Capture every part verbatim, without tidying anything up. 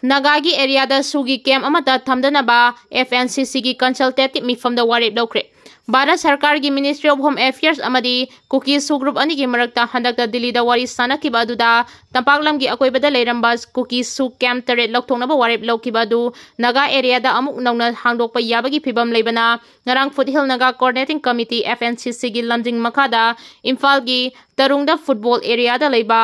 ꯅꯥꯒꯥꯒꯤ ꯑꯦꯔꯤꯌꯥꯗ ꯁꯨꯒꯤ ꯀꯦꯝ ꯑꯃꯠꯇ ꯊꯝꯗꯅꯕ F N C ꯁꯤꯒꯤ ꯀꯟꯁꯜꯇꯦꯇꯤꯚ ꯃꯤꯐꯝꯗ ꯋꯥꯔꯦꯞ ꯂꯧꯈ꯭ꯔꯦ꯫ ꯚꯥꯔꯠ ꯁꯔꯀꯥꯔꯒꯤ ꯃꯤꯅꯤꯁꯇ꯭ꯔꯤ ꯑꯣꯐ ꯍꯣꯝ ꯑꯦꯐꯤꯌꯔꯁ ꯑꯃꯗꯤ ꯀꯨꯀꯤ ꯁꯨ ꯒ꯭ꯔꯨꯞ ꯑꯅꯤꯒꯤ ꯃꯔꯛꯇ ꯍꯟꯗꯛꯇ ꯗꯤꯜꯂꯤꯗ ꯋꯥꯔꯤ ꯁꯥꯟꯅꯈꯤꯕ ꯑꯗꯨꯗ ꯇꯝꯄꯥꯛ ꯂꯝꯒꯤ ꯑꯀꯣꯏꯕꯗ ꯂꯩꯔꯝꯕ ꯀꯨꯀꯤ ꯁꯨ ꯀꯦꯝ ꯇꯔꯦꯠ ꯂꯧꯊꯣꯛꯅꯕ ꯋꯥꯔꯦꯞ ꯂꯧꯈꯤꯕ ꯑꯗꯨ ꯅꯥꯒꯥ ꯑꯦꯔꯤꯌꯥꯗ ꯑꯃꯨꯛ ꯅꯧꯅ ꯍꯥꯡꯗꯣꯛꯄ ꯌꯥꯕꯒꯤ ꯐꯤꯕꯝ ꯂꯩꯕꯅ ꯉꯔꯥꯡ foothill Naga coordinating committee, F N C ꯁꯤꯒꯤ ꯂꯝꯖꯤꯡ ꯃꯈꯥꯗ ꯏꯝꯐꯥꯜꯒꯤ ꯇꯔꯨꯡꯗ ꯐꯨꯠꯕꯣꯜ ꯑꯦꯔꯤꯌꯥꯗ ꯂꯩꯕ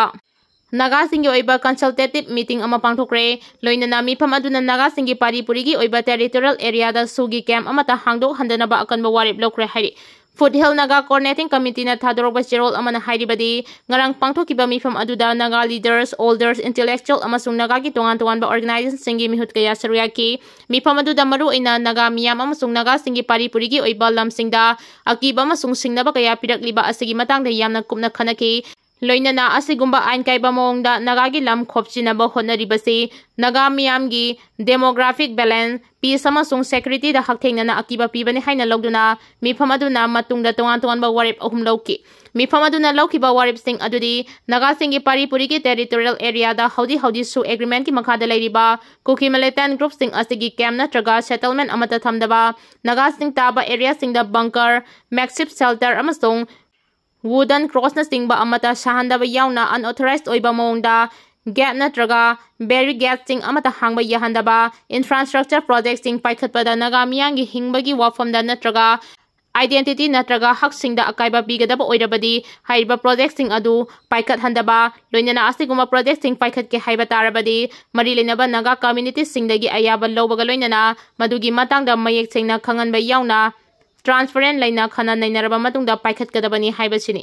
ꯅꯥꯒꯥꯁꯤꯡꯒꯤ ꯑꯣꯏꯕ ꯀꯟꯁꯜꯇꯦꯇꯤꯚ ꯃꯤꯇꯤꯡ ꯑꯃ ꯄꯥꯡꯊꯣꯛꯈ꯭ꯔꯦ꯫ ꯂꯣꯏꯅꯅ ꯃꯤꯐꯝ ꯑꯗꯨꯅ ꯅꯥꯒꯥꯁꯤꯡꯒꯤ ꯄꯥꯔꯤ ꯄꯨꯔꯤꯒꯤ ꯑꯣꯏꯕ ꯇꯦꯔꯤꯇꯣꯔꯤꯌꯦꯜ ꯑꯦꯔꯤꯌꯥꯗ ꯁꯨꯒꯤ ꯀꯦꯝ ꯑꯃꯠꯇ ꯍꯥꯡꯗꯣꯛꯍꯟꯗꯅꯕ ꯑꯀꯟꯕ ꯋꯥꯔꯦꯞ ꯂꯧꯈ꯭ꯔꯦ ꯍꯥꯏꯔꯤ꯫ ꯐꯨꯠꯍꯤꯜ ꯅꯥꯒꯥ ꯀꯣꯑꯣꯔꯗꯤꯅꯦꯇꯤꯡ ꯀꯃꯤꯇꯤꯅ ꯊꯥꯗꯣꯔꯛꯄ ꯆꯦꯔꯣꯜ ꯑꯃꯅ ꯍꯥꯏꯔꯤꯕꯗꯤ, ꯉꯔꯥꯡ ꯄꯥꯡꯊꯣꯛꯈꯤꯕ ꯃꯤꯐꯝ ꯑꯗꯨꯗ ꯅꯥꯒꯥ ꯂꯤꯗꯔꯁ, ꯑꯣꯜꯗꯔꯁ, ꯏꯟꯇꯦꯂꯦꯛꯆꯨꯑꯦꯜ ꯑꯃꯁꯨꯡ ꯅꯥꯒꯥꯒꯤ ꯇꯣꯉꯥꯟ ꯇꯣꯉꯥꯟꯕ ꯑꯣꯔꯒꯅꯥꯏꯖꯦꯁꯟꯁꯤꯡꯒꯤ ꯃꯤꯍꯨꯠ ꯀꯌꯥ ꯁꯔꯨꯛ ꯌꯥꯈꯤ꯫ ꯃꯤꯐꯝ ꯑꯗꯨꯗ ꯃꯔꯨꯑꯣꯏꯅ ꯅꯥꯒꯥ ꯃꯤꯌꯥꯝ ꯑꯃꯁꯨꯡ ꯅꯥꯒꯥꯁꯤꯡꯒꯤ ꯄꯥꯔꯤ ꯄꯨꯔꯤꯒꯤ ꯑꯣꯏꯕ ꯂꯝꯁꯤꯡꯗ ꯑꯀꯤꯕ ꯑꯃꯁꯨꯡ ꯁꯤꯡꯅꯕ ꯀꯌꯥ ꯄꯤꯔꯛꯂꯤꯕ ꯑꯁꯤꯒꯤ ꯃꯇꯥꯡꯗ ꯌꯥꯝꯅ ꯀꯨꯞꯅ ꯈꯟꯅꯈꯤ꯫ ꯂꯣꯏꯅꯅ ꯑꯁꯤꯒꯨꯝꯕ ꯑꯥꯏꯟ ꯀꯥꯏꯕ ꯃꯑꯣꯡꯗ ꯅꯥꯒꯥꯒꯤ ꯂꯝ ꯈꯣꯞꯆꯤꯟꯅꯕ ꯍꯣꯠꯅꯔꯤꯕꯁꯤ ꯅꯥꯒꯥ ꯃꯤꯌꯥꯝꯒꯤ ꯗꯦꯃꯣꯒ꯭ꯔꯥꯐꯤꯛ ꯕꯦꯂꯦꯟꯁ, ꯄꯤꯁ ꯑꯃꯁꯨꯡ ꯁꯦꯀ꯭ꯌꯨꯔꯤꯇꯤꯗ ꯍꯛꯊꯦꯡꯅꯅ ꯑꯀꯤꯕ ꯄꯤꯕꯅꯤ ꯍꯥꯏꯅ ꯂꯧꯗꯨꯅ ꯃꯤꯐꯝ ꯑꯗꯨꯅ ꯃꯇꯨꯡꯗ ꯇꯣꯉꯥꯟ ꯇꯣꯉꯥꯟꯕ ꯋꯥꯔꯦꯞ ꯑꯍꯨꯝ ꯂꯧꯈꯤ꯫ ꯃꯤꯐꯝ ꯑꯗꯨꯅ ꯂꯧꯈꯤꯕ ꯋꯥꯔꯦꯞꯁꯤꯡ ꯑꯗꯨꯗꯤ ꯅꯥꯒꯥꯁꯤꯡꯒꯤ ꯄꯥꯔꯤ ꯄꯨꯔꯤꯒꯤ ꯇꯦꯔꯤꯇꯣꯔꯤꯌꯦꯜ ꯑꯦꯔꯤꯌꯥꯗ ꯍꯧꯖꯤꯛ ꯍꯧꯖꯤꯛꯁꯨ ꯑꯦꯒ꯭ꯔꯤꯃꯦꯟꯒꯤ ꯃꯈꯥꯗ ꯂꯩꯔꯤꯕ ꯀꯨꯀꯤ ꯃꯤꯂꯤꯇꯦꯟ ꯒ꯭ꯔꯨꯞꯁꯤꯡ ꯑꯁꯤꯒꯤ ꯀꯦꯝ ꯅꯠꯇ꯭ꯔꯒ ꯁꯦꯇꯜꯃꯦꯟ ꯑꯃꯠꯇ ꯊꯝꯗꯕ, ꯅꯥꯒꯥꯁꯤꯡ ꯇꯥꯕ ꯑꯦꯔꯤꯌꯥꯁꯤꯡꯗ ꯕꯪꯀꯔ, ꯃꯦꯛꯁꯤꯐ ꯁꯦꯜꯇꯔ ꯑꯃꯁꯨꯡ ꯋꯨꯗꯟ ꯀ꯭ꯔꯣꯁꯅꯆꯤꯡꯕ ꯑꯃꯠꯇ ꯁꯥꯍꯟꯗꯕ ꯌꯥꯎꯅ ꯑꯟꯑꯣꯊꯣꯔꯥꯏꯖ ꯑꯣꯏꯕ ꯃꯑꯣꯡꯗ ꯒꯦꯠ ꯅꯠꯇ꯭ꯔꯒ ꯕꯦꯔꯤꯒꯦꯗꯁꯤꯡ ꯑꯃꯠꯇ ꯍꯥꯡꯕ ꯌꯥꯍꯟꯗꯕ, ꯏꯟꯐ꯭ꯔꯥꯁ꯭ꯇ꯭ꯔꯛꯆꯔ ꯄ꯭ꯔꯣꯖꯦꯛꯁꯤꯡ ꯄꯥꯏꯈꯠꯄꯗ ꯅꯥꯒꯥ ꯃꯤꯌꯥꯝꯒꯤ ꯍꯤꯡꯕꯒꯤ ꯋꯥꯐꯝꯗ ꯅꯠꯇ꯭ꯔꯒ ꯑꯥꯏꯗꯦꯟꯇꯤꯇꯤ ꯅꯠꯇ꯭ꯔꯒ ꯍꯛꯁꯤꯡꯗ ꯑꯀꯥꯏꯕ ꯄꯤꯒꯗꯕ ꯑꯣꯏꯔꯕꯗꯤ ꯍꯥꯏꯔꯤꯕ ꯄ꯭ꯔꯣꯖꯦꯛꯁꯤꯡ ꯑꯗꯨ ꯄꯥꯏꯈꯠꯍꯟꯗꯕ, ꯂꯣꯏꯅꯅ ꯑꯁꯤꯒꯨꯝꯕ ꯄ꯭ꯔꯣꯖꯦꯛꯁꯤꯡ ꯄꯥꯏꯈꯠꯀꯦ ꯍꯥꯏꯕ ꯇꯥꯔꯕꯗꯤ ꯃꯔꯤ ꯂꯩꯅꯕ ꯅꯥꯒꯥ ꯀꯝꯃ꯭ꯌꯨꯅꯤꯇꯤꯁꯤꯡꯗꯒꯤ ꯑꯌꯥꯕ ꯂꯧꯕꯒ ꯂꯣꯏꯅꯅ ꯃꯗꯨꯒꯤ ꯃꯇꯥꯡꯗ ꯃꯌꯦꯛ ꯁꯦꯡꯅ ꯈꯪꯍꯟꯕ ꯌꯥꯎꯅ ꯇ꯭ꯔꯥꯟꯁꯄꯔꯦꯟ ꯂꯩꯅ ꯈꯟꯅ ꯅꯩꯅꯔꯕ ꯃꯇꯨꯡꯗ ꯄꯥꯏꯈꯠꯀꯗꯕꯅꯤ ꯍꯥꯏꯕꯁꯤꯅꯤ꯫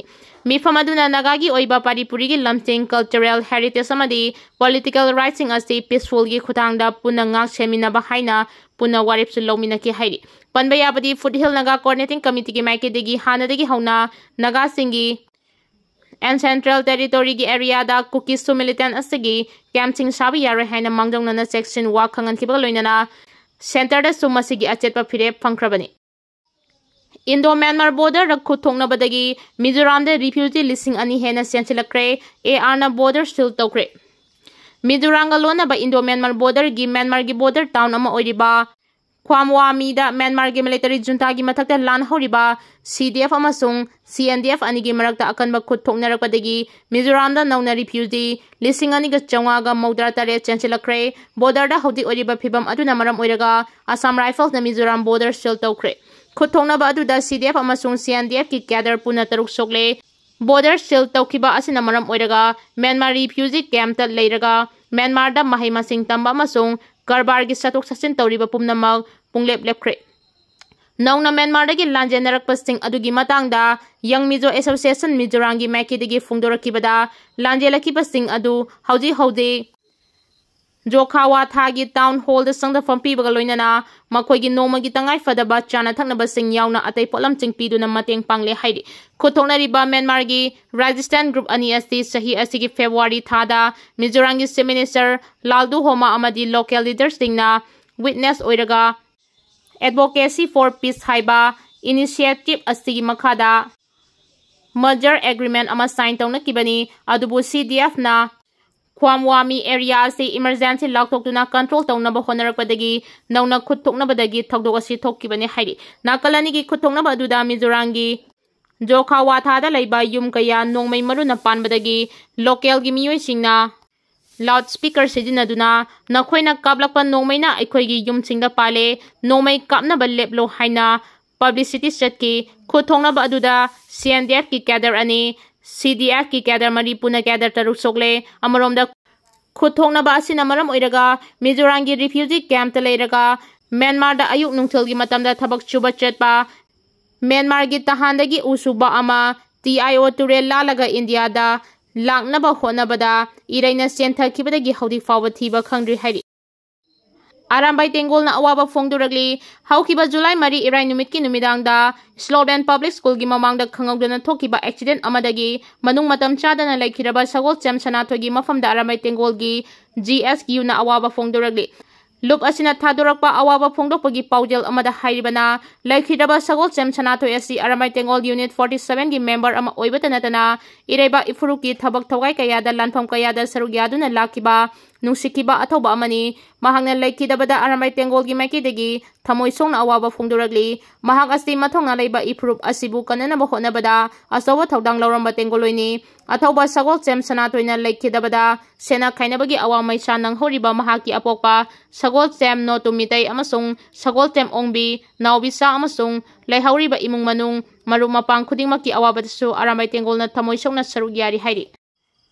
ꯃꯤꯐꯝ ꯑꯗꯨꯅ ꯅꯥꯒꯥꯒꯤ ꯑꯣꯏꯕ ꯄꯥꯔꯤ ꯄꯨꯔꯤꯒꯤ ꯂꯝꯁꯤꯡ, ꯀꯜꯆꯔꯦꯜ ꯍꯦꯔꯤꯇꯦꯖ ꯑꯃꯗꯤ ꯄꯣꯂꯤꯇꯤꯀꯦꯜ ꯔꯥꯏꯠꯁꯤꯡ ꯑꯁꯤ ꯄꯤꯁꯐꯨꯜꯒꯤ ꯈꯨꯠꯊꯥꯡꯗ ꯄꯨꯟꯅ ꯉꯥꯛ ꯁꯦꯟꯃꯤꯟꯅꯕ ꯍꯥꯏꯅ ꯄꯨꯟꯅ ꯋꯥꯔꯦꯞꯁꯨ ꯂꯧꯃꯤꯟꯅꯈꯤ ꯍꯥꯏꯔꯤ꯫ ꯄꯟꯕ ꯌꯥꯕꯗꯤ ꯐꯨꯠꯍꯤꯜ ꯅꯥꯒꯥ ꯀꯣꯑꯣꯔꯗꯤꯅꯦꯇꯤꯡ ꯀꯃꯤꯇꯤꯒꯤ ꯃꯥꯏꯀꯩꯗꯒꯤ ꯍꯥꯟꯅꯗꯒꯤ ꯍꯧꯅ ꯅꯥꯒꯥꯁꯤꯡꯒꯤ ꯑꯦꯟ ꯁꯦꯟꯇ꯭ꯔꯦꯜ ꯇꯦꯔꯤꯇꯣꯔꯤꯒꯤ ꯑꯦꯔꯤꯌꯥꯗ ꯀꯨꯀꯤꯁꯨ ꯃꯤꯂꯤꯇꯦꯟ ꯑꯁꯤꯒꯤ ꯀꯦꯝꯞꯁꯤꯡ ꯁꯥꯕ ꯌꯥꯔꯣꯏ ꯍꯥꯏꯅ ꯃꯥꯡꯖꯧꯅꯅ ꯆꯦꯛꯁꯤꯟ ꯋꯥ ꯈꯪꯍꯟꯈꯤꯕꯒ ꯂꯣꯏꯅꯅ ꯁꯦꯟꯇꯔꯗꯁꯨ ꯃꯁꯤꯒꯤ ꯑꯆꯦꯠꯄ ꯐꯤꯔꯦꯞ ꯐꯪꯈ꯭ꯔꯕꯅꯤ꯫ ꯏꯟꯗꯣ ꯃ꯭ꯌꯥꯟꯃꯥꯔ ꯕꯣꯔꯗꯔꯗ ꯈꯨꯠ ꯊꯣꯛꯅꯕꯗꯒꯤ ꯃꯤꯖꯣꯔꯥꯝꯗ ꯔꯤꯐ꯭ꯌꯨꯖꯤ ꯂꯤꯁꯤꯡ ꯑꯅꯤ ꯍꯦꯟꯅ ꯆꯦꯟꯁꯤꯜꯂꯛꯈ꯭ꯔꯦ꯫ ꯑꯦ ꯑꯥꯔꯅ ꯕꯣꯔꯗꯔ ꯁꯤꯜ ꯇꯧꯈ꯭ꯔꯦ꯫ ꯃꯤꯖꯣꯔꯥꯝꯒ ꯂꯣꯟꯅꯕ Indo Myanmar borderꯒꯤ ꯃ꯭ꯌꯥꯟꯃꯥꯔꯒꯤ border town ꯑꯃ ꯑꯣꯏꯔꯤꯕ ꯈ꯭ꯋꯥꯝꯋꯥꯃꯤꯗ ꯃ꯭ꯌꯥꯟꯃꯥꯔꯒꯤ military juntaꯒꯤ ꯃꯊꯛꯇ ꯂꯥꯟ ꯍꯧꯔꯤꯕ C D F ꯑꯃꯁꯨꯡ C N D F ꯑꯅꯤꯒꯤ ꯃꯔꯛꯇ ꯑꯀꯟꯕ ꯈꯨꯠ ꯊꯣꯛꯅꯔꯛꯄꯗꯒꯤ ꯃꯤꯖꯣꯔꯥꯝꯗ ꯅꯧꯅ refugee ꯂꯤꯁꯤꯡ ꯑꯅꯤꯒ ꯆꯥꯝꯃꯉꯥꯒ ꯃꯧꯗ꯭ꯔꯥ ꯇꯔꯦꯠ ꯆꯦꯟꯁꯤꯜꯂꯛꯈ꯭ꯔꯦ꯫ Borderꯗ ꯍꯧꯖꯤꯛ ꯑꯣꯏꯔꯤꯕ ꯐꯤꯕꯝ ꯑꯗꯨꯅ ꯃꯔꯝ ꯑꯣꯏꯔꯒ Assam Riflesꯅ ꯃꯤꯖꯣꯔꯥꯝ border seal ꯇꯧꯈ꯭ꯔꯦ꯫ ꯈꯨꯠ ꯊꯣꯛꯅꯕ ꯑꯗꯨꯗ C D F ꯑꯃꯁꯨꯡ C N D Fꯀꯤ cadre ꯄꯨꯟꯅ ꯇꯔꯨꯛ ꯁꯣꯛꯂꯦ꯫ Border seal ꯇꯧꯈꯤꯕ ꯑꯁꯤꯅ ꯃꯔꯝ ꯑꯣꯏꯔꯒ ꯃ꯭ꯌꯥꯟꯃꯥꯔ refugee campꯇ ꯂꯩꯔꯒ ꯃ꯭ꯌꯥꯟꯃꯥꯔꯗ ꯃꯍꯩ ꯃꯁꯤꯡ ꯇꯝꯕ ꯑꯃꯁꯨꯡ ꯀꯔꯕꯥꯔꯒꯤ ꯆꯠꯊꯣꯛ ꯆꯠꯁꯤꯟ ꯇꯧꯔꯤꯕ ꯄꯨꯝꯅꯃꯛ ꯄꯨꯡꯂꯦꯞ ꯂꯦꯞꯈ꯭ꯔꯦ꯫ ꯅꯧꯅ ꯃ꯭ꯌꯥꯟꯃꯥꯔꯗꯒꯤ ꯂꯥꯟꯖꯦꯟꯅꯔꯛꯄꯁꯤꯡ ꯑꯗꯨꯒꯤ ꯃꯇꯥꯡꯗ Young Mizo Association ꯃꯤꯖꯣꯔꯥꯝꯒꯤ ꯃꯥꯏꯀꯩꯗꯒꯤ ꯐꯣꯡꯗꯣꯔꯛꯈꯤꯕꯗ, ꯂꯥꯟꯖꯦꯜꯂꯛꯈꯤꯕꯁꯤꯡ ꯑꯗꯨ ꯍꯧꯖꯤꯛ ꯍꯧꯖꯤꯛ ꯖꯣꯈꯥꯋꯥꯊꯥꯒꯤ town hallꯗ ꯆꯪꯗꯐꯝ ꯄꯤꯕꯒ ꯂꯣꯏꯅꯅ ꯃꯈꯣꯏꯒꯤ ꯅꯣꯡꯃꯒꯤ ꯇꯉꯥꯏ ꯐꯗꯕ ꯆꯥꯅ ꯊꯛꯅꯕꯁꯤꯡ ꯌꯥꯎꯅ ꯑꯇꯩ ꯄꯣꯠꯂꯝꯁꯤꯡ ꯄꯤꯗꯨꯅ ꯃꯇꯦꯡ ꯄꯥꯡꯂꯦ ꯍꯥꯏꯔꯤ꯫ ꯈꯨꯠ ꯊꯣꯛꯅꯔꯤꯕ ꯃ꯭ꯌꯥꯟꯃꯥꯔꯒꯤ resistance group ꯑꯅꯤ ꯑꯁꯤ ꯆꯍꯤ ꯑꯁꯤꯒꯤ February ꯊꯥꯗ ꯃꯤꯖꯣꯔꯥꯝꯒꯤ Chief Minister ꯂꯥꯜꯗꯨ ꯍꯣꯃꯥ ꯑꯃꯗꯤ local leaderꯁꯤꯡꯅ witness ꯑꯣꯏꯔꯒ Advocacy for Peace ꯍꯥꯏꯕ initiative ꯑꯁꯤꯒꯤ ꯃꯈꯥꯗ merger agreement ꯑꯃ sign ꯇꯧꯅꯈꯤꯕꯅꯤ꯫ ꯑꯗꯨꯕꯨ C D Fꯅ ꯈ꯭ꯋꯥꯝꯋꯥꯃꯤ area ꯑꯁꯤ emergency ꯂꯥꯎꯊꯣꯛꯇꯨꯅ control ꯇꯧꯅꯕ ꯍꯣꯠꯅꯔꯛꯄꯗꯒꯤ ꯅꯧꯅ ꯈꯨꯠ ꯊꯣꯛꯅꯕꯗꯒꯤ ꯊꯧꯗꯣꯛ ꯑꯁꯤ ꯊꯣꯛꯈꯤꯕꯅꯤ ꯍꯥꯏꯔꯤ꯫ ꯅꯥꯀꯜ ꯑꯅꯤꯒꯤ ꯈꯨꯠ ꯊꯣꯛꯅꯕ ꯑꯗꯨꯗ ꯃꯤꯖꯣꯔꯥꯝꯒꯤ ꯖꯣꯈꯥꯋꯥꯊꯥꯗ ꯂꯩꯕ ꯌꯨꯝ ꯀꯌꯥ ꯅꯣꯡꯃꯩ ꯃꯔꯨꯅ ꯄꯥꯟꯕꯗꯒꯤ localꯒꯤ ꯃꯤꯑꯣꯏꯁꯤꯡꯅ loudspeaker ꯁꯤꯖꯤꯟꯅꯗꯨꯅ "ꯅꯈꯣꯏꯅ ꯀꯥꯞꯂꯛꯄ ꯅꯣꯡꯃꯩꯅ ꯑꯩꯈꯣꯏꯒꯤ ꯌꯨꯝꯁꯤꯡꯗ ꯄꯥꯜꯂꯦ, ꯅꯣꯡꯃꯩ ꯀꯥꯞꯅꯕ ꯂꯦꯞꯂꯣ" ꯍꯥꯏꯅ publicity ꯆꯠꯈꯤ꯫ ꯈꯨꯠ ꯊꯣꯛꯅꯕ ꯑꯗꯨꯗ C N D Fꯀꯤ cadre ꯑꯅꯤ, C D Fꯀꯤ cadre ꯃꯔꯤ ꯄꯨꯟꯅ cadre ꯇꯔꯨꯛ ꯁꯣꯛꯂꯦ꯫ ꯑꯃꯔꯣꯝꯗ, ꯈꯨꯠ ꯊꯣꯛꯅꯕ ꯑꯁꯤꯅ ꯃꯔꯝ ꯑꯣꯏꯔꯒ ꯃꯤꯖꯣꯔꯥꯝꯒꯤ refugee campꯇ ꯂꯩꯔꯒ ꯃ꯭ꯌꯥꯟꯃꯥꯔꯗ ꯑꯌꯨꯛ ꯅꯨꯡꯊꯤꯜꯒꯤ ꯃꯇꯝꯗ ꯊꯕꯛ ꯁꯨꯕ ꯆꯠꯄ ꯃ꯭ꯌꯥꯟꯃꯥꯔꯒꯤ ꯇꯍꯥꯟꯗꯒꯤ ꯎ ꯁꯨꯕ ꯑꯃ T I O ꯇꯨꯔꯦꯜ ꯂꯥꯜꯂꯒ ꯏꯟꯗꯤꯌꯥꯗ ꯂꯥꯛꯅꯕ ꯍꯣꯠꯅꯕꯗ ꯏꯔꯩꯅ ꯆꯦꯟꯊꯈꯤꯕꯗꯒꯤ ꯍꯧꯖꯤꯛ ꯐꯥꯎꯕ ꯊꯤꯕ ꯈꯪꯗ꯭ꯔꯤ ꯍꯥꯏꯔꯤ꯫ ꯑꯔꯥꯝꯕꯥꯏ ꯇꯦꯡꯒꯣꯜꯅ ꯑꯋꯥꯕ ꯐꯣꯡꯗꯣꯔꯛꯂꯤ꯫ ꯍꯧꯈꯤꯕ July ꯃꯔꯤ ꯏꯔꯥꯏ ꯅꯨꯃꯤꯠꯀꯤ ꯅꯨꯃꯤꯗꯥꯡꯗ Sloopland Public Schoolꯒꯤ ꯃꯃꯥꯡꯗ ꯈꯪꯍꯧꯗꯅ ꯊꯣꯛꯈꯤꯕ accident ꯑꯃꯗꯒꯤ ꯃꯅꯨꯡ ꯃꯇꯝ ꯆꯥꯗꯅ ꯂꯩꯈꯤꯔꯕ ꯁꯒꯣꯜꯁꯦꯝ ꯁꯅꯥꯊꯣꯏꯒꯤ ꯃꯐꯝꯗ ꯑꯔꯥꯝꯕꯥꯏ ꯇꯦꯡꯒꯣꯜꯒꯤ G S Uꯅ ꯑꯋꯥꯕ ꯐꯣꯡꯗꯣꯔꯛꯂꯤ꯫ ꯂꯨꯞ ꯑꯁꯤꯅ ꯊꯥꯗꯣꯔꯛꯄ ꯑꯋꯥꯕ ꯐꯣꯡꯗꯣꯛꯄꯒꯤ ꯄꯥꯎꯖꯦꯜ ꯑꯃꯗ ꯍꯥꯏꯔꯤꯕꯅ, ꯂꯩꯈꯤꯗ꯭ꯔꯕ ꯁꯒꯣꯜꯁꯦꯝ ꯁꯅꯥꯊꯣꯏ ꯑꯁꯤ ꯑꯔꯥꯃꯥꯏ ꯇꯦꯡꯒꯣꯜ Unit forty seven ꯒꯤ member ꯑꯃ ꯑꯣꯏꯕꯇ ꯅꯠꯇꯅ ꯏꯔꯩꯕꯥꯛ ꯏꯐꯨꯔꯨꯞꯀꯤ ꯊꯕꯛ ꯊꯧꯒꯥꯏ ꯀꯌꯥꯗ ꯂꯥꯟꯐꯝ ꯀꯌꯥꯗ ꯁꯔꯨꯛ ꯌꯥꯗꯨꯅ ꯂꯥꯛꯈꯤꯕ ꯅꯨꯡꯁꯤꯈꯤꯕ ꯑꯊꯧꯕ ꯑꯃꯅꯤ꯫ ꯃꯍꯥꯛꯅ ꯂꯩꯈꯤꯗꯕꯗ ꯑꯔꯥꯃꯥꯏ ꯇꯦꯡꯒꯣꯜꯒꯤ ꯃꯥꯏꯀꯩꯗꯒꯤ ꯊꯃꯣꯏ ꯁꯣꯛꯅ ꯑꯋꯥꯕ ꯐꯣꯡꯗꯣꯔꯛꯂꯤ꯫ ꯃꯍꯥꯛ ꯑꯁꯤ ꯃꯊꯧꯅꯥ ꯂꯩꯕ ꯏꯐꯨꯔꯨꯞ ꯑꯁꯤꯕꯨ ꯀꯟꯅꯅꯕ ꯍꯣꯠꯅꯕꯗ ꯑꯆꯧꯕ ꯊꯧꯗꯥꯡ ꯂꯧꯔꯝꯕ ꯇꯦꯡꯒꯣꯜꯂꯣꯏꯅꯤ꯫ ꯑꯊꯧꯕ ꯁꯒꯣꯜꯁꯦꯝ ꯁꯅꯥꯊꯣꯏꯅ ꯂꯩꯈꯤꯗꯕꯗ ꯁꯦꯟꯅ ꯈꯥꯏꯅꯕꯒꯤ ꯑꯋꯥ ꯃꯩꯁꯥ ꯅꯪꯍꯧꯔꯤꯕ ꯃꯍꯥꯛꯀꯤ ꯑꯄꯣꯛꯄ ꯁꯒꯣꯜꯁꯦꯝ ꯅꯣꯇꯨ ꯃꯤꯇꯩ ꯑꯃꯁꯨꯡ ꯁꯒꯣꯜꯁꯦꯝ ꯑꯣꯡꯕꯤ ꯅꯥꯎꯕꯤꯁꯥ ꯑꯃꯁꯨꯡ ꯂꯩꯍꯧꯔꯤꯕ ꯏꯃꯨꯡ ꯃꯅꯨꯡ ꯃꯔꯨꯞ ꯃꯄꯥꯡ ꯈꯨꯗꯤꯡꯃꯛꯀꯤ ꯑꯋꯥꯕꯗꯁꯨ ꯑꯔꯥꯃꯥꯏ ꯇꯦꯡꯒꯣꯜꯅ ꯊꯃꯣꯏ ꯁꯣꯛꯅ ꯁꯔꯨꯛ ꯌꯥꯔꯤ ꯍꯥꯏꯔꯤ꯫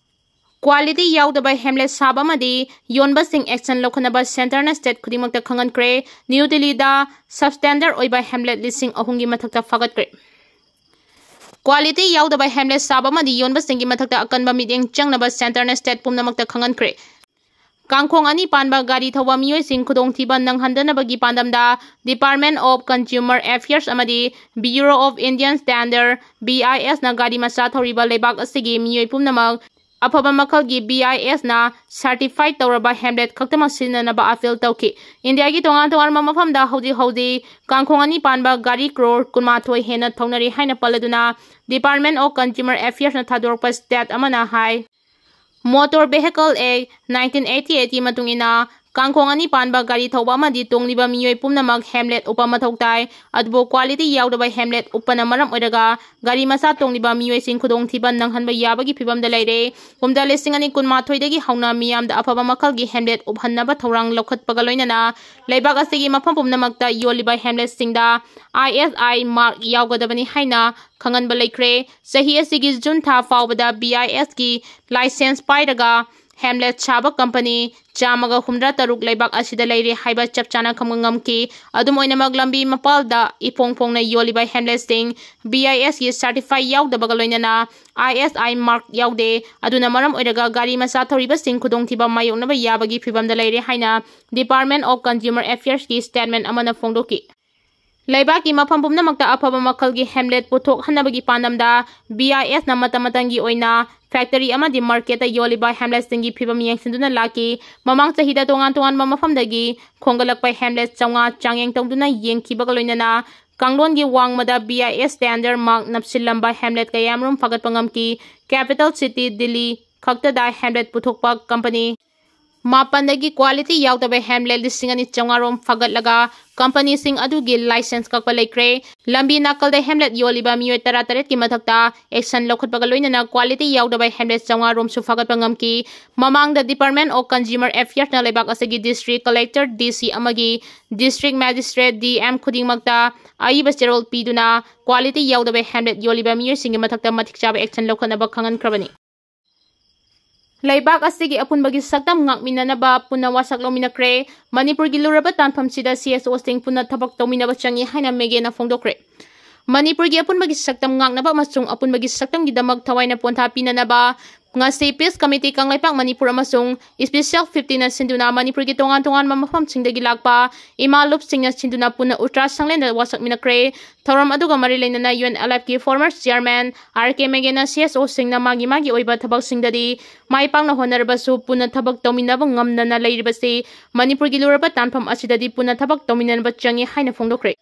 Quality ꯌꯥꯎꯗꯕ ꯍꯦꯝꯂꯦꯠ ꯁꯥꯕ ꯑꯃꯗꯤ ꯌꯣꯟꯕꯁꯤꯡ action ꯂꯧꯈꯠꯅꯕ centreꯅ state ꯈꯨꯗꯤꯡꯃꯛꯇ ꯈꯪꯍꯟꯈ꯭ꯔꯦ꯫ ꯅ꯭ꯌꯨ ꯗꯤꯜꯂꯤꯗ substandard ꯑꯣꯏꯕ ꯍꯦꯝꯂꯦꯠ ꯂꯤꯁꯤꯡ ꯑꯍꯨꯝꯒꯤ ꯃꯊꯛꯇ ꯐꯥꯒꯠꯈ꯭ꯔꯦ꯫ Quality ꯌꯥꯎꯗꯕ ꯍꯦꯝꯂꯦꯠ ꯁꯥꯕ ꯑꯃꯗꯤ ꯌꯣꯟꯕꯁꯤꯡꯒꯤ ꯃꯊꯛꯇ ꯑꯀꯟꯕ ꯃꯤꯠꯌꯦꯡ ꯆꯪꯅꯕ centreꯅ state ꯄꯨꯝꯅꯃꯛꯇ ꯈꯪꯍꯟꯈ꯭ꯔꯦ꯫ ꯀꯥꯡꯈꯣꯡ ꯑꯅꯤ ꯄꯥꯟꯕ ꯒꯥꯔꯤ ꯊꯧꯕ ꯃꯤꯑꯣꯏꯁꯤꯡ ꯈꯨꯗꯣꯡꯊꯤꯕ ꯅꯪꯍꯟꯗꯅꯕꯒꯤ ꯄꯥꯟꯗꯝꯗ Department of Consumer Affairs ꯑꯃꯗꯤ Bureau of Indian Standard, BISꯅ ꯒꯥꯔꯤ ꯃꯆꯥ ꯊꯧꯔꯤꯕ ꯂꯩꯕꯥꯛ ꯑꯁꯤꯒꯤ ꯃꯤꯑꯣꯏ ꯄꯨꯝꯅꯃꯛ ꯑꯐꯕ ꯃꯈꯜꯒꯤ BISꯅ certified ꯇꯧꯔꯕ ꯍꯦꯝꯂꯦꯠ ꯈꯛꯇꯃꯛ ꯁꯤꯖꯤꯟꯅꯅꯕ appeal ꯇꯧꯈꯤ꯫ ꯏꯟꯗꯤꯌꯥꯒꯤ ꯇꯣꯉꯥꯟ ꯇꯣꯉꯥꯟꯕ ꯃꯐꯝꯗ ꯍꯧꯖꯤꯛ ꯍꯧꯖꯤꯛ ꯀꯥꯡꯈꯣꯡ ꯑꯅꯤ ꯄꯥꯟꯕ ꯒꯥꯔꯤ crore ꯀꯨꯟꯃꯥꯊꯣꯏ ꯍꯦꯟꯅ ꯊꯧꯅꯔꯤ ꯍꯥꯏꯅ ꯄꯜꯂꯗꯨꯅ Department of Consumer Affairsꯅ ꯊꯥꯗꯣꯔꯛꯄ stat ꯑꯃꯅ ꯍꯥꯏ꯫ Motor Vehicle Act nineteen eighty eightꯀꯤ ꯃꯇꯨꯡ ꯏꯟꯅ ꯀꯥꯡꯈꯣꯡ ꯑꯅꯤ ꯄꯥꯟꯕ ꯒꯥꯔꯤ ꯊꯧꯕ ꯑꯃꯗꯤ ꯇꯣꯡꯂꯤꯕ ꯃꯤꯑꯣꯏ ꯄꯨꯝꯅꯃꯛ ꯍꯦꯝꯂꯦꯠ ꯎꯞꯄ ꯃꯊꯧ ꯇꯥꯏ꯫ ꯑꯗꯨꯕꯨ quality ꯌꯥꯎꯗꯕ ꯍꯦꯝꯂꯦꯠ ꯎꯞꯄꯅ ꯃꯔꯝ ꯑꯣꯏꯔꯒ ꯒꯥꯔꯤ ꯃꯆꯥ ꯇꯣꯡꯂꯤꯕ ꯃꯤꯑꯣꯏꯁꯤꯡ ꯈꯨꯗꯣꯡꯊꯤꯕ ꯅꯪꯍꯟꯕ ꯌꯥꯕꯒꯤ ꯐꯤꯕꯝꯗ ꯂꯩꯔꯦ꯫ ꯀꯨꯝꯖꯥ ꯂꯤꯁꯤꯡ ꯑꯅꯤ ꯀꯨꯟꯃꯥꯊꯣꯏꯗꯒꯤ ꯍꯧꯅ ꯃꯤꯌꯥꯝꯗ ꯑꯐꯕ ꯃꯈꯜꯒꯤ ꯍꯦꯝꯂꯦꯠ ꯎꯞꯍꯟꯅꯕ ꯊꯧꯔꯥꯡ ꯂꯧꯈꯠꯄꯒ ꯂꯣꯏꯅꯅ ꯂꯩꯕꯥꯛ ꯑꯁꯤꯒꯤ ꯃꯐꯝ ꯄꯨꯝꯅꯃꯛꯇ ꯌꯣꯜꯂꯤꯕ ꯍꯦꯝꯂꯦꯠꯁꯤꯡꯗ ISI mark ꯌꯥꯎꯒꯗꯕꯅꯤ ꯍꯥꯏꯅ ꯈꯪꯍꯟꯕ ꯂꯩꯈ꯭ꯔꯦ꯫ ꯆꯍꯤ ꯑꯁꯤꯒꯤ ꯖꯨꯟ ꯊꯥ ꯐꯥꯎꯕꯗ BISꯀꯤ license ꯄꯥꯏꯔꯒ ꯍꯦꯝꯂꯦꯠ ꯁꯥꯕ company ꯆꯥꯝꯃꯒ ꯍꯨꯝꯗ꯭ꯔꯥ ꯇꯔꯨꯛ ꯂꯩꯕꯥꯛ ꯑꯁꯤꯗ ꯂꯩꯔꯦ ꯍꯥꯏꯕ ꯆꯞ ꯆꯥꯅ ꯈꯪꯕ ꯉꯝꯈꯤ꯫ ꯑꯗꯨꯝ ꯑꯣꯏꯅꯃꯛ, ꯂꯝꯕꯤ ꯃꯄꯥꯜꯗ ꯏꯐꯣꯡ ꯐꯣꯡꯅ ꯌꯣꯜꯂꯤꯕ ꯍꯦꯝꯂꯦꯠꯁꯤꯡ BISꯀꯤ certify ꯌꯥꯎꯗꯕꯒ ꯂꯣꯏꯅꯅ ISI mark ꯌꯥꯎꯗꯦ꯫ ꯑꯗꯨꯅ ꯃꯔꯝ ꯑꯣꯏꯔꯒ ꯒꯥꯔꯤ ꯃꯆꯥ ꯊꯧꯔꯤꯕꯁꯤꯡ ꯈꯨꯗꯣꯡꯊꯤꯕ ꯃꯥꯌꯣꯛꯅꯕ ꯌꯥꯕꯒꯤ ꯐꯤꯕꯝꯗ ꯂꯩꯔꯦ ꯍꯥꯏꯅ Department of Consumer Affairsꯀꯤ statement ꯑꯃꯅ ꯐꯣꯡꯗꯣꯛꯈꯤ꯫ ꯂꯩꯕꯥꯛꯀꯤ ꯃꯐꯝ ꯄꯨꯝꯅꯃꯛꯇ ꯑꯐꯕ ꯃꯈꯜꯒꯤ ꯍꯦꯝꯂꯦꯠ ꯄꯨꯊꯣꯛꯍꯟꯅꯕꯒꯤ ꯄꯥꯟꯗꯝꯗ ꯕꯤ ꯑꯥꯏ ꯑꯦꯁꯅ ꯃꯇꯝ ꯃꯇꯝꯒꯤ ꯑꯣꯏꯅ ꯐꯦꯛꯇꯔꯤ ꯑꯃꯗꯤ ꯃꯥꯔꯀꯦꯠꯇ ꯌꯣꯜꯂꯤꯕ ꯍꯦꯝꯂꯦꯠꯁꯤꯡꯒꯤ ꯐꯤꯕꯝ ꯌꯦꯡꯁꯤꯟꯗꯨꯅ ꯂꯥꯛꯈꯤ꯫ ꯃꯃꯥꯡ ꯆꯍꯤꯗ ꯇꯣꯉꯥꯟ ꯇꯣꯉꯥꯟꯕ ꯃꯐꯝꯗꯒꯤ ꯈꯣꯝꯒꯠꯂꯛꯄ ꯍꯦꯝꯂꯦꯠ ꯆꯥꯝꯃꯉꯥ ꯆꯥꯡꯌꯦꯡ ꯇꯧꯗꯨꯅ ꯌꯦꯡꯈꯤꯕꯒ ꯂꯣꯏꯅꯅ ꯀꯥꯡꯂꯣꯟꯒꯤ ꯋꯥꯡꯃꯗ ꯕꯤ ꯑꯥꯏ ꯑꯦꯁ ꯁ꯭ꯇꯦꯟꯗꯔ ꯃꯥꯔꯛ ꯅꯞꯁꯤꯜꯂꯝꯕ ꯍꯦꯝꯂꯦꯠ ꯀꯌꯥꯃꯔꯨꯝ ꯐꯒꯠꯄ ꯉꯝꯈꯤ꯫ ꯀꯦꯄꯤꯇꯦꯜ ꯁꯤꯇꯤ ꯗꯤꯜꯂꯤ ꯈꯛꯇꯗ ꯍꯦꯝꯂꯦꯠ ꯄꯨꯊꯣꯛꯄ ꯀꯝꯄꯅꯤ ꯃꯥꯄꯟꯗꯒꯤ ꯀ꯭ꯋꯥꯂꯤꯇꯤ ꯌꯥꯎꯗꯕ ꯍꯦꯝꯂꯦꯠ ꯂꯤꯁꯤꯡ ꯑꯅꯤ ꯆꯥꯝꯃꯉꯥ ꯔꯣꯝ ꯐꯒꯠꯂꯒ ꯀꯝꯄꯅꯤꯁꯤꯡ ꯑꯗꯨꯒꯤ ꯂꯥꯏꯁꯦꯟꯁ ꯀꯛꯄ ꯂꯩꯈ꯭ꯔꯦ꯫ ꯂꯝꯕꯤ ꯅꯥꯀꯜꯗ ꯍꯦꯝꯂꯦꯠ ꯌꯣꯜꯂꯤꯕ ꯃꯤꯑꯣꯏ ꯇꯔꯥꯇꯔꯦꯠꯀꯤ ꯃꯊꯛꯇ ꯑꯦꯛꯁꯟ ꯂꯧꯈꯠꯄꯒ ꯂꯣꯏꯅꯅ ꯀ꯭ꯋꯥꯂꯤꯇꯤ ꯌꯥꯎꯗꯕ ꯍꯦꯝꯂꯦꯠ ꯆꯥꯝꯃꯉꯥ ꯔꯣꯝꯁꯨ ꯐꯒꯠꯄ ꯉꯝꯈꯤ꯫ ꯃꯃꯥꯡꯗ ꯗꯤꯄꯥꯔꯠꯃꯦꯟ ꯑꯣꯐ ꯀꯟꯖ꯭ꯌꯨꯃꯔ ꯑꯦꯐꯤꯌꯔꯁꯅ ꯂꯩꯕꯥꯛ ꯑꯁꯤꯒꯤ ꯗꯤꯁꯇ꯭ꯔꯤꯛ ꯀꯂꯦꯛꯇꯔ, ꯗꯤ ꯁꯤ ꯑꯃꯗꯤ ꯗꯤꯁꯇ꯭ꯔꯤꯛ ꯃꯦꯖꯤꯁꯇ꯭ꯔꯦꯠ, ꯗꯤ ꯑꯦꯝ ꯈꯨꯗꯤꯡꯃꯛꯇ ꯑꯏꯕ ꯆꯦꯔꯣꯜ ꯄꯤꯗꯨꯅ ꯀ꯭ꯋꯥꯂꯤꯇꯤ ꯌꯥꯎꯗꯕ ꯍꯦꯝꯂꯦꯠ ꯌꯣꯜꯂꯤꯕ ꯃꯤꯑꯣꯏꯁꯤꯡꯒꯤ ꯃꯊꯛꯇ ꯃꯇꯤꯛ ꯆꯥꯕ ꯑꯦꯛꯁꯟ ꯂꯧꯈꯠꯅꯕ ꯈꯪꯍꯟꯈ꯭ꯔꯕꯅꯤ꯫ ꯂꯩꯕꯥꯛ ꯑꯁꯤꯒꯤ ꯑꯄꯨꯟꯕꯒꯤ ꯁꯛꯇꯝ ꯉꯥꯛꯃꯤꯟꯅꯅꯕ ꯄꯨꯟꯅ ꯋꯥꯁꯛ ꯂꯧꯃꯤꯟꯅꯈ꯭ꯔꯦ꯫ ꯃꯅꯤꯄꯨꯔꯒꯤ ꯂꯨꯔꯕ ꯇꯥꯟꯐꯝꯁꯤꯗ ꯁꯤ ꯑꯦꯁ ꯑꯣꯁꯤꯡ ꯄꯨꯟꯅ ꯊꯕꯛ ꯇꯧꯃꯤꯟꯅꯕ ꯆꯪꯏ ꯍꯥꯏꯅ ꯃꯦꯒꯦꯅ ꯐꯣꯡꯗꯣꯛꯈ꯭ꯔꯦ꯫ ꯃꯅꯤꯄꯨꯔꯒꯤ ꯑꯄꯨꯟꯕꯒꯤ ꯁꯛꯇꯝ ꯉꯥꯛꯅꯕ ꯑꯃꯁꯨꯡ ꯑꯄꯨꯟꯕꯒꯤ ꯁꯛꯇꯝꯒꯤꯗꯃꯛ ꯊꯋꯥꯏꯅ ꯄꯣꯟꯊꯥ ꯄꯤꯅꯅꯕ ꯉꯁꯤ ꯄꯤꯁ ꯀꯃꯤꯇꯤ ꯀꯪꯂꯩꯄꯥꯛ ꯃꯅꯤꯄꯨꯔ ꯑꯃꯁꯨꯡ ꯏꯁꯄꯤꯁꯦꯜ ꯐꯤꯐꯇꯤꯅ ꯁꯤꯟꯗꯨꯅ ꯃꯅꯤꯄꯨꯔꯒꯤ ꯇꯣꯉꯥꯟ ꯇꯣꯉꯥꯟꯕ ꯃꯐꯝꯁꯤꯡꯗꯒꯤ ꯂꯥꯛꯄ ꯏꯃꯥ ꯂꯨꯞꯁꯤꯡꯅ ꯁꯤꯟꯗꯨꯅ ꯄꯨꯟꯅ ꯎꯇ꯭ꯔꯥ ꯁꯪꯂꯦꯟꯗ ꯋꯥꯁꯛꯃꯤꯟꯅꯈ꯭ꯔꯦ꯫ ꯊꯧꯔꯝ ꯑꯗꯨꯒ ꯃꯔꯤ ꯂꯩꯅꯅ ꯌꯨ ꯑꯦꯟ ꯑꯦꯜ ꯑꯦꯐꯀꯤ former chairman R K Megen C S ꯑꯣꯁꯤꯡꯅ ꯃꯥꯒꯤ ꯃꯥꯒꯤ ꯑꯣꯏꯕ ꯊꯕꯛꯁꯤꯡꯗꯗꯤ ꯃꯥꯏ ꯄꯥꯛꯅ ꯍꯣꯠꯅꯔꯕꯁꯨ ꯄꯨꯟꯅ ꯊꯕꯛ ꯇꯧꯃꯤꯟꯅꯕ ꯉꯝꯗꯅ ꯂꯩꯔꯤꯕꯁꯤ ꯃꯅꯤꯄꯨꯔꯒꯤ ꯂꯨꯔꯕ ꯇꯥꯟꯐꯝ ꯑꯁꯤꯗꯗꯤ ꯄꯨꯟꯅ ꯊꯕꯛ ꯇꯧꯃꯤꯟꯅꯅꯕ ꯆꯪꯏ ꯍꯥꯏꯅ ꯐꯣꯡꯗꯣꯛꯈ꯭ꯔꯦ꯫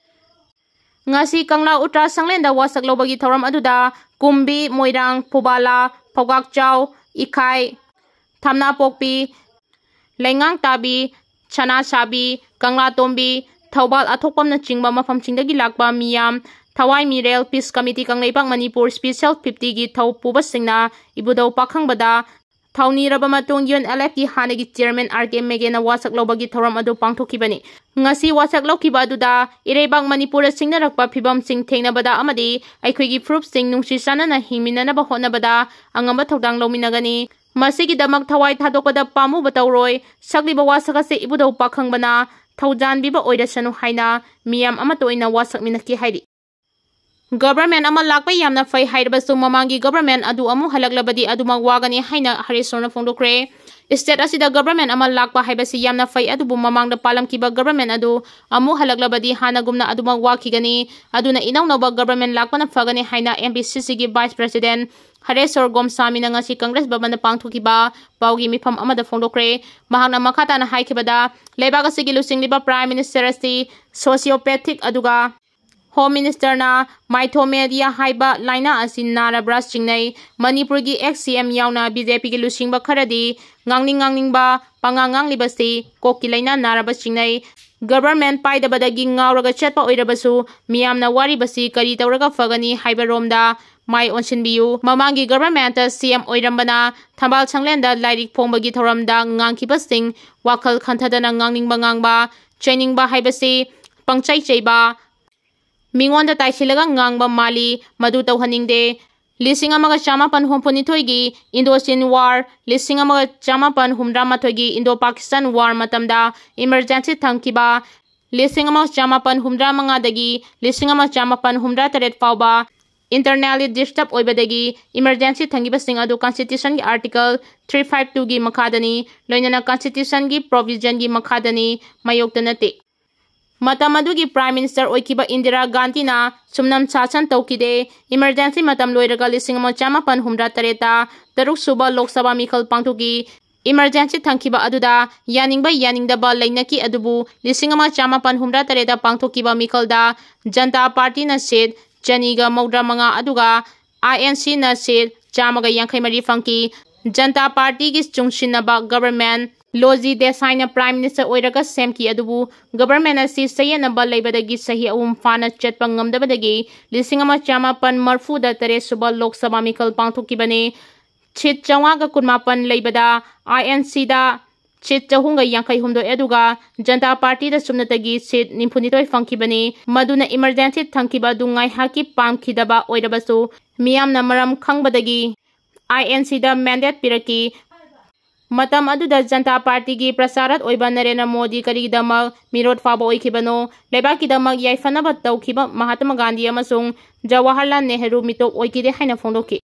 ꯉꯁꯤ ꯀꯪꯂꯥ ꯎꯇ꯭ꯔꯥ ꯁꯪꯂꯦꯟꯗ ꯋꯥꯁꯛ ꯂꯧꯕꯒꯤ ꯊꯧꯔꯝ ꯑꯗꯨꯗ ꯀꯨꯝꯕꯤ, ꯃꯣꯏꯔꯥꯡ, ꯐꯨꯕꯥꯂꯥ, ꯐꯧꯒꯥꯛꯆꯥꯎ, ꯏꯈꯥꯏ, ꯊꯝꯅꯥꯄꯣꯛꯄꯤ, ꯂꯩꯉꯥꯡꯇꯥꯕꯤ, ꯁꯅꯥꯁꯥꯕꯤ, ꯀꯪꯂꯥꯇꯣꯝꯕꯤ, ꯊꯧꯕꯥꯜ ꯑꯊꯣꯛꯄꯝꯅꯆꯤꯡꯕ ꯃꯐꯝꯁꯤꯡꯗꯒꯤ ꯂꯥꯛꯄ ꯃꯤꯌꯥꯝ, ꯊꯋꯥꯏ ꯃꯤꯔꯦꯜ, peace committee Kangleipak Manipur special ꯐꯤꯐꯇꯤꯒꯤ ꯊꯧ ꯄꯨꯕꯁꯤꯡꯅ ꯏꯕꯨꯙꯧ ꯄꯥꯈꯪꯕꯗ ꯊꯧꯅꯤꯔꯕ ꯃꯇꯨꯡ ꯌꯨ ꯑꯦꯟ ꯑꯦꯜ ꯑꯦꯐꯀꯤ ꯍꯥꯟꯅꯒꯤ ꯆꯤꯌꯔꯃꯦꯟ ꯑꯥꯔ ꯀꯦ ꯃꯦꯒꯦꯅ ꯋꯥꯁꯛ ꯂꯧꯕꯒꯤ ꯊꯧꯔꯝ ꯑꯗꯨ ꯄꯥꯡꯊꯣꯛꯈꯤꯕꯅꯤ꯫ ꯉꯁꯤ ꯋꯥꯁꯛ ꯂꯧꯈꯤꯕ ꯑꯗꯨꯗ ꯏꯔꯩꯕꯥꯛ ꯃꯅꯤꯄꯨꯔꯗ ꯁꯤꯡꯅꯔꯛꯄ ꯐꯤꯕꯝꯁꯤꯡ ꯊꯦꯡꯅꯕꯗ ꯑꯃꯗꯤ ꯑꯩꯈꯣꯏꯒꯤ ꯐꯨꯔꯨꯞꯁꯤꯡ ꯅꯨꯡꯁꯤ ꯆꯥꯟꯅꯅ ꯍꯤꯡꯃꯤꯟꯅꯅꯕ ꯍꯣꯠꯅꯕꯗ ꯑꯉꯝꯕ ꯊꯧꯗꯥꯡ ꯂꯧꯃꯤꯟꯅꯒꯅꯤ꯫ ꯃꯁꯤꯒꯤꯗꯃꯛ ꯊꯋꯥꯏ ꯊꯥꯗꯣꯛꯄꯗ ꯄꯥꯝꯃꯨꯕ ꯇꯧꯔꯣꯏ꯫ ꯁꯛꯂꯤꯕ ꯋꯥꯁꯛ ꯑꯁꯤ ꯏꯕꯨꯙꯧ ꯄꯥꯈꯪꯕꯅ ꯊꯧꯖꯥꯟꯕꯤꯕ ꯑꯣꯏꯔꯁꯅꯨ ꯍꯥꯏꯅ ꯃꯤꯌꯥꯝ ꯑꯃꯠꯇ ꯑꯣꯏꯅ ꯋꯥꯁꯛꯃꯤꯟꯅꯈꯤ ꯍꯥꯏꯔꯤ꯫ ꯒꯚꯔꯟꯃꯦꯟ ꯑꯃ ꯂꯥꯛꯄ ꯌꯥꯝꯅ ꯐꯩ ꯍꯥꯏꯔꯕꯁꯨ ꯃꯃꯥꯡꯒꯤ ꯒꯚꯔꯟꯃꯦꯟ ꯑꯗꯨ ꯑꯃꯨꯛ ꯍꯜꯂꯛꯂꯕꯗꯤ ꯑꯗꯨꯃꯛ ꯋꯥꯒꯅꯤ ꯍꯥꯏꯅ ꯍꯔꯦꯁꯣꯔꯅ ꯐꯣꯡꯗꯣꯛꯈ꯭ꯔꯦ꯫ State ꯑꯁꯤꯗ government ꯑꯃ ꯂꯥꯛꯄ ꯍꯥꯏꯕꯁꯤ ꯌꯥꯝꯅ ꯐꯩ, ꯑꯗꯨꯕꯨ ꯃꯃꯥꯡꯗ ꯄꯥꯜꯂꯝꯈꯤꯕ government ꯑꯗꯨ ꯑꯃꯨꯛ ꯍꯜꯂꯛꯂꯕꯗꯤ ꯍꯥꯟꯅꯒꯨꯝꯅ ꯑꯗꯨꯃꯛ ꯋꯥꯈꯤꯒꯅꯤ꯫ ꯑꯗꯨꯅ ꯏꯅꯧꯅꯧꯕ government ꯂꯥꯛꯄꯅ ꯐꯒꯅꯤ ꯍꯥꯏꯅ M B C Cꯒꯤ Vice President ꯍꯔꯦꯁꯣꯔ ꯒꯣꯝꯁꯥꯃꯤꯅ ꯉꯁꯤ Congress ꯚꯕꯟꯗ ꯄꯥꯡꯊꯣꯛꯈꯤꯕ ꯄꯥꯎꯒꯤ ꯃꯤꯐꯝ ꯑꯃꯗ ꯐꯣꯡꯗꯣꯛꯈ꯭ꯔꯦ꯫ ꯃꯍꯥꯛꯅ ꯃꯈꯥ ꯇꯥꯅ ꯍꯥꯏꯈꯤꯕꯗ, ꯂꯩꯕꯥꯛ ꯑꯁꯤꯒꯤ ꯂꯨꯆꯤꯡꯂꯤꯕ Prime Minister ꯑꯁꯤ sociopathic ꯑꯗꯨꯒ Home Ministerꯅ mythomania ꯍꯥꯏꯕ ꯂꯥꯏꯅꯥ ꯑꯁꯤ ꯅꯥꯔꯕ꯭ꯔꯥ ꯆꯤꯡꯅꯩ꯫ ꯃꯅꯤꯄꯨꯔꯒꯤ ex C M ꯌꯥꯎꯅ B J Pꯒꯤ ꯂꯨꯆꯤꯡꯕ ꯈꯔꯗꯤ ꯉꯥꯡꯅꯤꯡ ꯉꯥꯡꯅꯤꯡꯕ ꯄꯉꯥꯡ ꯉꯥꯡꯂꯤꯕꯁꯤ ꯀꯣꯛꯀꯤ ꯂꯥꯏꯅꯥ ꯅꯥꯔꯕ ꯆꯤꯡꯅꯩ꯫ Government ꯄꯥꯏꯗꯕꯗꯒꯤ ꯉꯥꯎꯔꯒ ꯆꯠꯄ ꯑꯣꯏꯔꯕꯁꯨ ꯃꯤꯌꯥꯝꯅ ꯋꯥꯔꯤꯕꯁꯤ ꯀꯔꯤ ꯇꯧꯔꯒ ꯐꯒꯅꯤ ꯍꯥꯏꯕꯔꯣꯝꯗ ꯃꯥꯏ ꯑꯣꯟꯁꯤꯟꯕꯤꯌꯨ꯫ ꯃꯃꯥꯡꯒꯤ governmentꯇ C M ꯑꯣꯏꯔꯝꯕꯅ ꯊꯝꯕꯥꯜ ꯁꯪꯂꯦꯟꯗ ꯂꯥꯏꯔꯤꯛ ꯐꯣꯡꯕꯒꯤ ꯊꯧꯔꯝꯗ ꯉꯥꯡꯈꯤꯕꯁꯤꯡ ꯋꯥꯈꯜ ꯈꯟꯊꯗꯅ ꯉꯥꯡꯅꯤꯡꯕ ꯉꯥꯡꯕ, ꯆꯩꯅꯤꯡꯕ ꯍꯥꯏꯕꯁꯤ ꯄꯪꯆꯩ ꯆꯩꯕ, ꯃꯤꯉꯣꯟꯗ ꯇꯥꯏꯁꯤꯜꯂꯒ ꯉꯥꯡꯕ ꯃꯥꯜꯂꯤ, ꯃꯗꯨ ꯇꯧꯍꯟꯅꯤꯡꯗꯦ꯫ ꯂꯤꯁꯤꯡ ꯑꯃꯒ ꯆꯥꯃꯥꯄꯟ ꯍꯨꯝꯐꯨꯅꯤꯊꯣꯏꯒꯤ Indochine War, ꯂꯤꯁꯤꯡ ꯑꯃꯒ ꯆꯥꯃꯥꯄꯟ ꯍꯨꯝꯗ꯭ꯔꯥ ꯃꯥꯊꯣꯏꯒꯤ Indo-Pakistan War ꯃꯇꯝꯗ emergency ꯊꯝꯈꯤꯕ, ꯂꯤꯁꯤꯡ ꯑꯃꯒ ꯆꯥꯃꯥꯄꯟ ꯍꯨꯝꯗ꯭ꯔꯥ ꯃꯉꯥꯗꯒꯤ ꯂꯤꯁꯤꯡ ꯑꯃꯒ ꯆꯥꯃꯥꯄꯟ ꯍꯨꯝꯗ꯭ꯔꯥ ꯇꯔꯦꯠ ꯐꯥꯎꯕ internally disturb ꯑꯣꯏꯕꯗꯒꯤ emergency ꯊꯝꯈꯤꯕꯁꯤꯡ ꯑꯗꯨ Constitutionꯒꯤ Article three five twoꯒꯤ ꯃꯈꯥꯗꯅꯤ, ꯂꯣꯏꯅꯅ Constitutionꯒꯤ provisionꯒꯤ ꯃꯈꯥꯗꯅꯤ, ꯃꯥꯌꯣꯛꯇ ꯅꯠꯇꯦ꯫ ꯃꯇꯝ ꯑꯗꯨꯒꯤ Prime Minister ꯑꯣꯏꯈꯤꯕ ꯏꯟꯗꯤꯔꯥ ꯒꯥꯟꯙꯤꯅ ꯁꯨꯝꯅꯝ ꯁꯥꯁꯟ ꯇꯧꯈꯤꯗꯦ꯫ Emergency ꯃꯇꯝ ꯂꯣꯏꯔꯒ ꯂꯤꯁꯤꯡ ꯑꯃ ꯆꯥꯃꯥꯄꯟ ꯍꯨꯝꯗ꯭ꯔꯥ ꯇꯔꯦꯠꯇ ꯇꯔꯨꯛ ꯁꯨꯕ ꯂꯣꯛ ꯁꯚꯥ ꯃꯤꯈꯜ ꯄꯥꯡꯊꯣꯛꯈꯤ꯫ Emergency ꯊꯝꯈꯤꯕ ꯑꯗꯨꯗ ꯌꯥꯅꯤꯡꯕ ꯌꯥꯅꯤꯡꯗꯕ ꯂꯩꯅꯈꯤ, ꯑꯗꯨꯕꯨ ꯂꯤꯁꯤꯡ ꯑꯃ ꯆꯥꯃꯥꯄꯟ ꯍꯨꯝꯗ꯭ꯔꯥ ꯇꯔꯦꯠꯇ ꯄꯥꯡꯊꯣꯛꯈꯤꯕ ꯃꯤꯈꯜꯗ ꯖꯟꯇꯥ ꯄꯥꯔꯇꯤꯅ seat ꯆꯅꯤꯒ ꯃꯧꯗ꯭ꯔꯥ ꯃꯉꯥ ꯑꯗꯨꯒ I N Cꯅ seat ꯆꯥꯝꯃꯒ ꯌꯥꯡꯈꯩ ꯃꯔꯤ ꯐꯪꯈꯤ꯫ ꯖꯟꯇꯥ ꯄꯥꯔꯇꯤꯒꯤ ꯆꯨꯡꯁꯤꯟꯅꯕ government ꯂꯣꯖꯤ ꯗꯦꯁꯥꯏꯅ Prime Minister ꯑꯣꯏꯔꯒ ꯁꯦꯝꯈꯤ, ꯑꯗꯨꯕꯨ government ꯑꯁꯤ ꯆꯌꯦꯠꯅꯕ ꯂꯩꯕꯗꯒꯤ ꯆꯍꯤ ꯑꯍꯨꯝ ꯐꯥꯅ ꯆꯠꯄ ꯉꯝꯗꯕꯗꯒꯤ ꯂꯤꯁꯤꯡ ꯑꯃ ꯆꯥꯃꯥꯄꯟ ꯃꯔꯤꯐꯨꯗ ꯇꯔꯦꯠ ꯁꯨꯕ ꯂꯣꯛ ꯁꯚꯥ ꯃꯤꯈꯜ ꯄꯥꯡꯊꯣꯛꯈꯤꯕꯅꯤ꯫ Seat ꯆꯥꯝꯃꯉꯥꯒ ꯀꯨꯟꯃꯥꯄꯟ ꯂꯩꯕꯗ I N Cꯗ seat ꯆꯍꯨꯝꯒ ꯌꯥꯡꯈꯩ ꯍꯨꯝꯗꯣꯏ ꯑꯗꯨꯒ ꯖꯟꯇꯥ ꯄꯥꯔꯇꯤꯗ ꯁꯨꯞꯅꯇꯒꯤ seat ꯅꯤꯐꯨꯅꯤꯊꯣꯏ ꯐꯪꯈꯤꯕꯅꯤ꯫ ꯃꯗꯨꯅ emergency ꯊꯝꯈꯤꯕ ꯑꯗꯨ ꯉꯥꯏꯍꯥꯛꯀꯤ ꯄꯥꯝꯈꯤꯗꯕ ꯑꯣꯏꯔꯕꯁꯨ ꯃꯤꯌꯥꯝꯅ ꯃꯔꯝ ꯈꯪꯕꯗꯒꯤ I N Cꯗ mandate ꯄꯤꯔꯛꯈꯤ꯫ ꯃꯇꯝ ꯑꯗꯨꯗ ꯖꯟꯇꯥ ꯄꯥꯔꯇꯤꯒꯤ ꯄ꯭ꯔꯆꯥꯔꯠ ꯑꯣꯏꯕ ꯅꯔꯦꯟꯗ꯭ꯔ ꯃꯣꯗꯤ ꯀꯔꯤꯒꯤꯗꯃꯛ ꯃꯤꯔꯣꯠ ꯐꯥꯎꯕ ꯑꯣꯏꯈꯤꯕꯅꯣ? ꯂꯩꯕꯥꯛꯀꯤꯗꯃꯛ ꯌꯥꯏꯐꯅꯕ ꯇꯧꯈꯤꯕ ꯃꯍꯥꯇꯃꯥ ꯒꯥꯟꯙꯤ ꯑꯃꯁꯨꯡ ꯖꯋꯥꯍꯔꯂꯥꯜ ꯅꯦꯍꯔꯨ ꯃꯤꯇꯣꯞ ꯑꯣꯏꯈꯤꯗꯦ ꯍꯥꯏꯅ ꯐꯣꯡꯗꯣꯛꯈꯤ꯫